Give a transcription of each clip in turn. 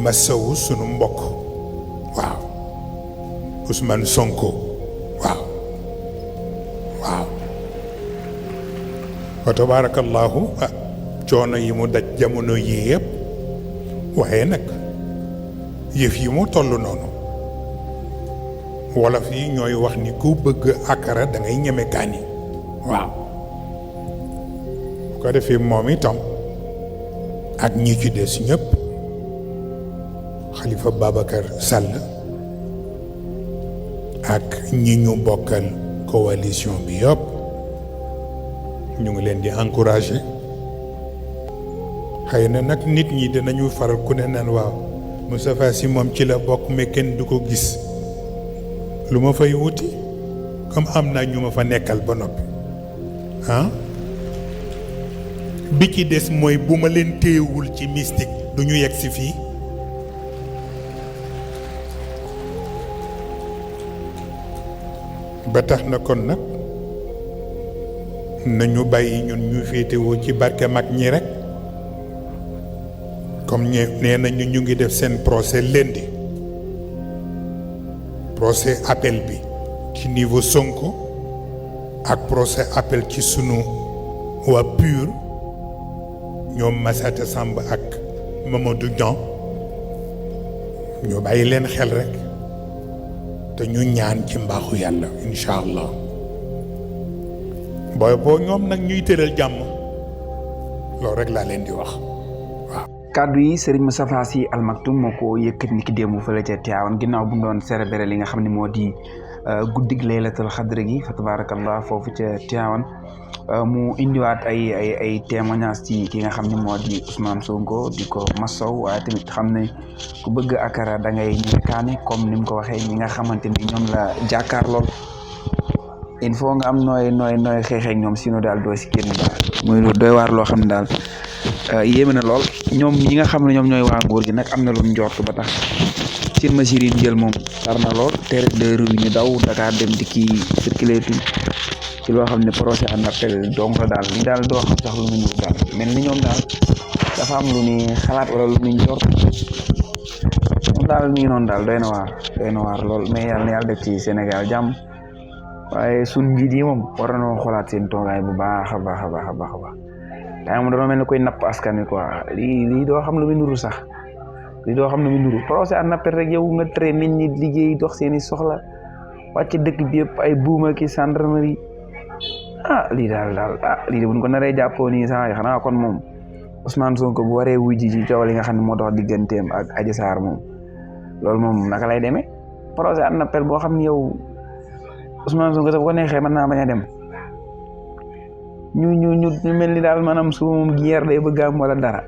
massawu sunu mbokk waaw Ousmane Sonko waaw waaw wa tabarakallahu coono yi mu daj jamono yi yëpp waaye nag yëf yi mu toll noonu wolof yi ñooy wax ni ku bëgg akara da ngay ñeme kaani waaw bu ko defee moom itam ak ñi ci des ñëpp Khalifa Babacar Sall ak ñi ñu bokkal coalition bi yëpp ñu ngi leen di encourager xëy na nag nit ñi dinañu faral ku ne naan waaw Moustapha Sy moom ci la bokk mais kenn du ko gis lu ma fay wuti comme am naa ñu ma fa nekkal ba noppi bi ci des mooy bu ma leen téyewul ci mystique du ñu yegg si fii ba tax na kon nag nañu bàyyi ñun ñu féetewoo ci barke mag ñi rek comme nee nañu ñu ngi def seen procès lundi procès appel bi ci niveau Sonko ak procès appel ci sunu waa PUR ñoom Massata Samb ak Mamadou Dian ñu bàyyi leen xel rek te ñu ñaan ci mbaaxu yàlla incha allah booy boo ñoom nag ñuy tëral jàmm loolu rek laa leen di wax waaw. kaddu yi Serigne Moustapha Sy Al Maktoum moo ko yëkkat ni ki démb fële ca Tivaouane ginnaaw bu ñu doon célébrer li nga xam ne moo di guddig laylatul xadr gi fa tabarakallah foofu ca Tivaouane mu indiwaat ay témoignage ci ki nga xam ne moo di Ousmane Sonko di ko massaw waaye tamit xam ne ku bëgg akara da ngay ñekaane comme ni mu ko waxee ñi nga xamante ni ñoom la jàkkaar lool il faut nga am nooy xeexee ak ñoom sinon daal doo si génn daal muy lu doy waar loo xam ne daal yéeme na lool ñoom ñi nga xam ne ñoom ñooy waa nguur gi nag am na lu njort ba tax seen mesures yi jël moom tar na lool tere de rue ñu daw Dakar dem di kii circulé tuñ ci loo xam ne procès en appel donc la daal li daal doo xam sax lu mu ñu daal mel ni ñoom daal dafa am lu ni xalaat wala lu ni njort moom daal mi ngi noonu daal doy na waar lool mais yàlla na yàlla def ci Sénégal jàmm waaye sun njiit yi moom war nañoo xoolaat seen toogaay bu baax a baax daa moom dañoo mel ni koy napp askan wi quoi lii doo xam lu mu nuru sax lii doo xam lu mu nuru procès en appel rek yow nga tere nit ñi liggéey dox seeni soxla wàcc dëkk bi yëpp ay buuma ki gendarmerie lii daal lii de buñ ko naree jàppoo nii sax xanaa kon moom Ousmane Sonko bu waree wujji ci coow li nga xam ne moo dox digganteem ak Adji Sarr moom loolu moom naka lay demee procès en appel boo xam ne yow Ousmane Sonko sax bu ko neexee mën naa bañ a dem ñu mel ni daal maanaam su moom guerre day bëgg am wala dara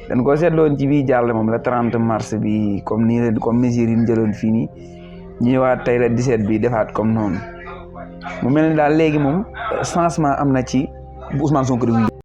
dañ ko seetloon ci bii jàll moom le 30 mars bi comme mesures yi ñu jëloon fii nii ñu ñëwaat tey la 17 bi defaat comme noonu mu mel ni daal léegi moom changement am na ci bu Ousmane Sonko